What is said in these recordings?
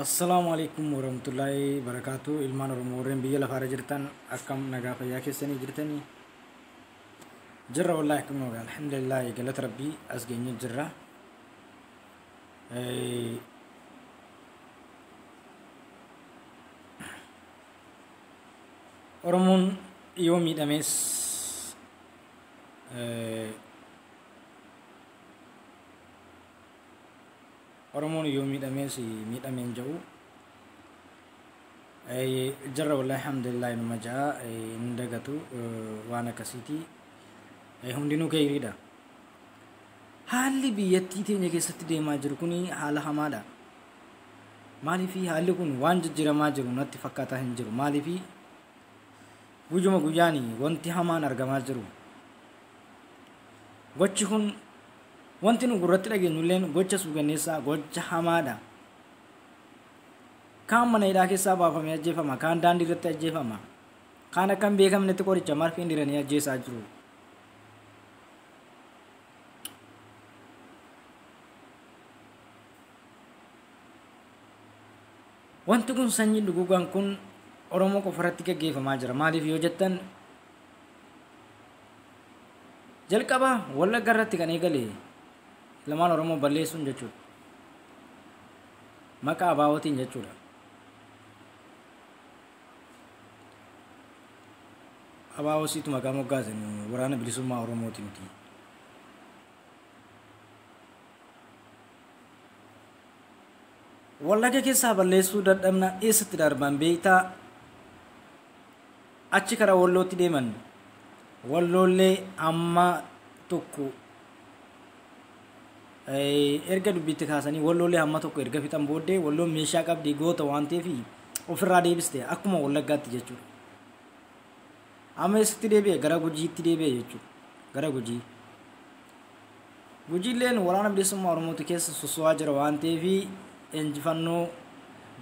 Assalaamu alaikum warahmatullaahi barakaatu. Ilmaan Oromoo warreen biyya lafaarra jirtan, akkam nagaa fayyaa keessanii jirtanii? Jirra wallaahi, akkam nagaa, alhamdulillah, galata rabbii as geenye jirra. Oromoon yoo miidhames, Oromoon yoo miidhames miidhameen jedhu jirra wallaahi, alhamdulillah, numa ja'a hin dagatu waan akkasiiti, hundinuu keeyriidha. Haalli biyyattii teenya keessatti deemaa jiru kun haala hamaadha. Maaliif haalli kun waan jijjiiramaa jiru natti fakkaataa hin jiru? Maaliif guyyuma guyyaan wanti hamaan argamaa jiru? Gochi kun wanti nu gurratti dhageenyulleen gocha suukanneessaa, gocha hamaadha. Kaan mana hidhaa keessaa baafamee ajjeefama, kaan daandii irratti ajjeefama, kaan akka hin beekamnetti qoricha marfiin diranii ajjeesaa jiru. Wanti kun sanyii duguugaan kun Oromoo qofa irratti gaggeeffamaa jira. Maaliif yoo jettan, jalqaba Wallagga irratti kan eegale lamaan Oromoo balleessuun jechuudha. Maqaa abaawootiin jechuudha. Abaawosiitu maqaa moggaasan, waraana bilisummaa Oromooti miti. Wallagga keessaa balleessuu dadhabna, eessatti darban beektaa? Achi karaa Wallootti deeman. Walloollee amma tokko erga dubbitti kaasanii, Walloollee hamma tokko erga fixan booddee, Walloon meeshaa qabdi, goota waan ta'eef ofirraa deebiste akkuma Wallaggaatti jechuudha. Amma eessatti deebi'e? Gara Gujiitti deebi'e jechuudha. Gara Gujii. Gujiilleen waraana bilisummaa Oromooti keessa soso'aa jira waan ta'eef injifannoo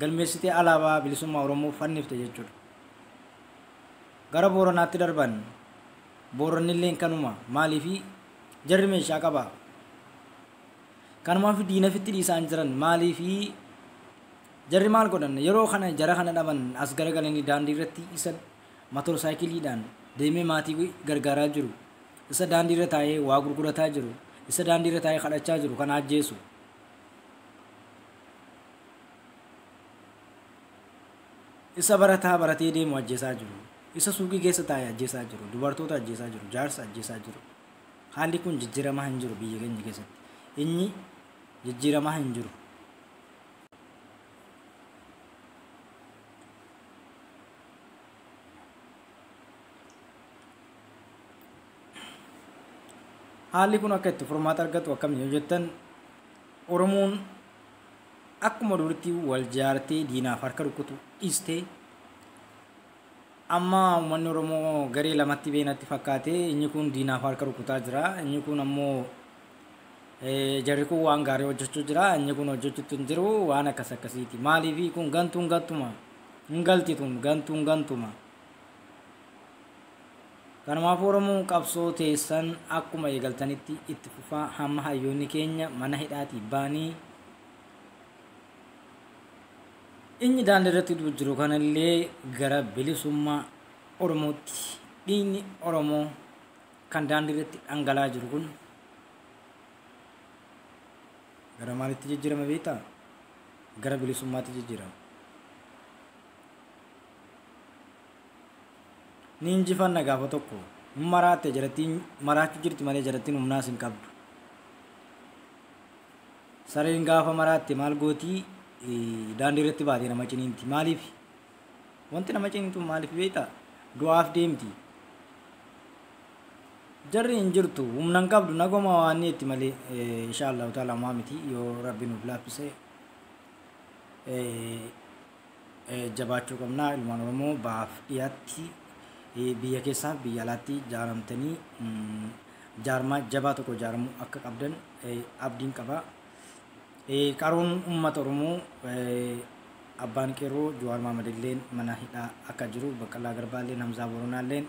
galmeessitee alaabaa bilisummaa Oromoo fannifte jechuudha. Gara Booranaatti darban. Boorannilleen kanuma. Maaliifi jarri meeshaa qaba. Kanumaaf diina fitti dhiisaan jiran. Maaliifi jarri maal godhan? Yeroo kana jara kana dhaban, as garagalanii daandii irratti isa motorsaayikiliidhaan deemee maatii gargaaraa jiru, isa daandii irra taa'ee waa gurgurataa jiru, isa daandii irra taa'ee kadhachaa jiru kana ajjeesu. Isa barataa baratee deemu ajjeesaa jiru. Isa suuqii keessa taa'ee ajjeesaa jiru. Dubartoota ajjeesaa jiru. Jaarsa ajjeesaa jiru. Haalli kun jijjiiramaa hin jiru biyya keenya keessatti. Inni jijjiiramaa hin jiru. Haalli kun akka itti furmaata argatu akkam yoo jettan, Oromoon akkuma duritti wal jaartee diinaaf harka rukutu dhiistee, amma uummanni Oromoo garee lamatti beenatti fakkaatee, inni kun diinaaf harka rukutaa jira, inni kun ammoo jarri kun waan gaarii hojjechuu jira, inni kun hojjechuutti hin jiru, waan akkas akkasiiti. Maaliif kun gantuun gantuma hin galti, tun gantuun gantuma. Kanumaaf Oromoo, qabsoo teessan akkuma eegaltanitti itti fufaa hamma hayyoonni keenya mana hidhaatii baanii inni daandii irratti jiru kanallee gara bilisummaa Oromootti, dhiigni Oromoo kan daandii irratti dhangala'aa jiru kun gara maalitti jijjiirama beektaa? Gara bilisummaatti jijjiirama. Ni injifanna gaafa tokko. Hin maraatte jarattiin, maraachuu jirti malee jarattiin humnaas hin qabdu. Sareen gaafa maraatte maal gootii? Daandii irratti baatee nama ciniinti. Maaliif? Wanti nama ciniintu maaliif beektaa? Du'aaf deemti. Jarri hin jirtu, humna hin qabdu, nagoma waan itti malee, insha Allahu ta'ala maa miti, yoo rabbi nuuf laaffise jabaachuu qabna. Ilmaan Oromoo baaf dhiyaatti, biyya keessaaf biyya alaatti jaaramtanii jaarmaa jabaa tokko ijaaramuu akka qabdan abdiin qaba. Qaroon uummata Oromoo abbaan qeerroo Jawaar Mahmad illeen mana hidhaa akka jiru, Baqqalaa Garbaalleen, Hamzaa Boronaalleen,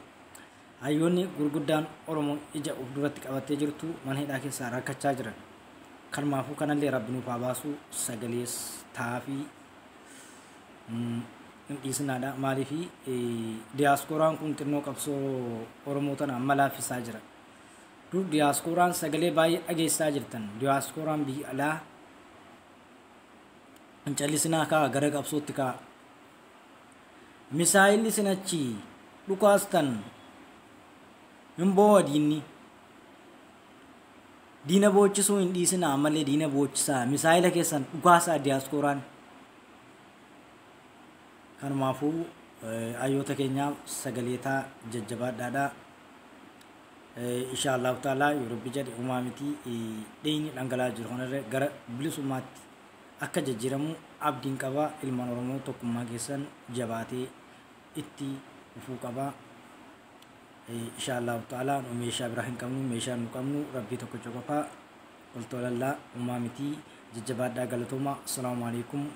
hayyoonni gurguddaan Oromoon ija of duratti qabattee jirtu mana hidhaa keessaa rakkachaa jiran. Kanumaafuu kanallee rabbi nuuf haa baasu, sagalees taafii. Hin dhiisinaadha. Maaliif diyaaspooraan kun xinnoo qabsoo Oromoo tana amma laaffisaa jira. Dur diyaaspooraan sagalee baay'ee dhageessaa jirtan. Diyaaspooraan biyya alaa hin callisinaa kaa gara qabsootti kaa. Misaayilli isin achi dhukaastan hin boo'a diinni. Diina boochisuu hin dhiisinaa ammallee diina boochisaa. Misaayila keessan dhukaasaa diyaaspooraan. Kanumaafuu hayyoota keenyaaf sagaleetaa jajjabaadhaadha. Insha Allahu ta'ala yoo Rabbi jedhe uumaa miti dhiigni dhangala'aa jiru kanarra gara bilisummaatti akka jijjiiramu abdiin qaba. Ilmaan Oromoo tokkummaa keessan jabaatee itti fufuu qaba. Insha Allahu ta'ala nu meeshaa biraa hin qabnu, meeshaa nu qabnu Rabbii tokkicha qofaa. Oltoolallaa uumaa miti jajjabaadhaa galatooma. Assalaamu alaikum.